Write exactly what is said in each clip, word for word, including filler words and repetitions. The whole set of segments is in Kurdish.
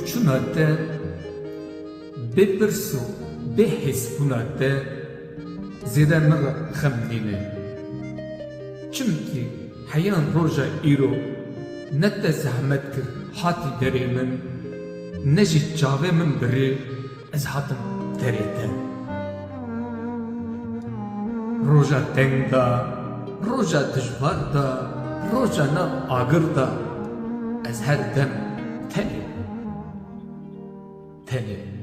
Çûna te, bê pirs û bê hêsbûna te zêde min re xem nîne. Çimkî heyan roja îro ne te zehmet kir hatî derê min, ne jî çavê min birî ez hatim derê te. Roja teng de, roja dijwar de, roja nav agir de ez her dem tenê bûm. Tenê bûm.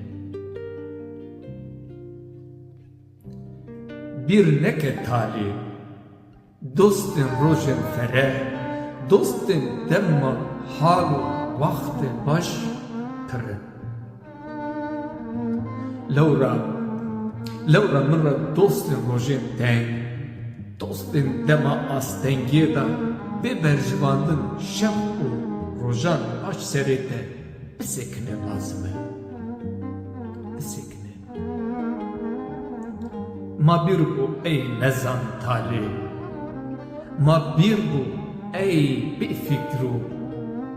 Bîr neke talî, dostên rojên fereh, dostên dema hal û wextê baş pir in. Lewra, lewra min re dostên rojên teng, dostên dema astengiyê de bê berjivandin şev û rojan baş serê te bisekine lazim e. Bisekine. Ma bîr bû ey nezan talê. Ma bîr bû ey bêfikr û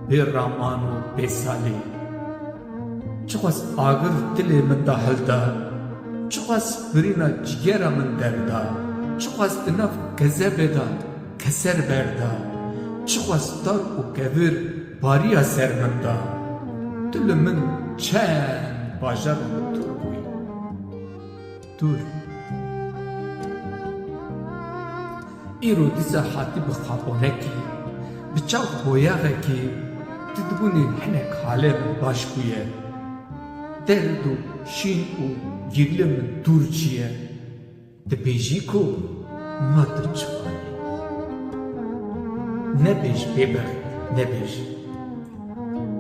bêraman û bêsalî. Çiqas agir dilê min de hilda, çiqas birîna cigera min derda, çiqas di nav kezebê de keser berda, çiqas dar û kevir bariya ser min de, tu li min çend bajar û dûr bûyî. Dûr. Îro dîsa hatî bi xabonekî, bi çav boyaxekî, tu dibûnî hinek halê min baş bûye. Derd û şîn û gîrlê min dûr çiye. Dibêjî ku ma tu çi anî? Nebêj bêbext, nebêj.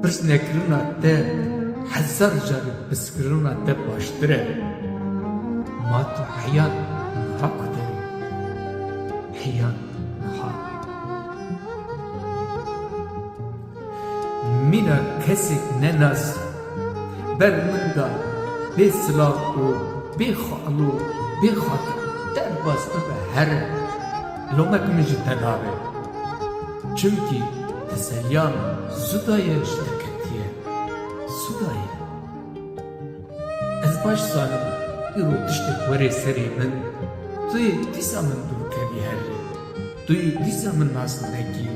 Pirsnekirina te hezar carî piskirina te baştir e. Ma tu heyan niha kuderî. Heyan niha. Mîna kesek nenas ber min de bê silav û bê xalo, bê xatir derbas bibe here. Lomek min ji te nabe. Çimkî teseliya min zu daye ji te ketiye. Zu daye. Ez baş zanim îro tiştek were serê min, tu yê dîsa min dûr kevî herî. Tu yê dîsa min nas nekî.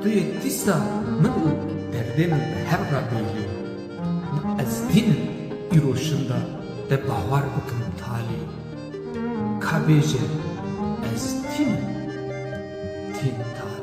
Tu yê dîsa min û derdê min bi hev re bêlî. Ez tînim îro şinda te bawer bikim talî. Ka bêje ez tînim, tînim talî.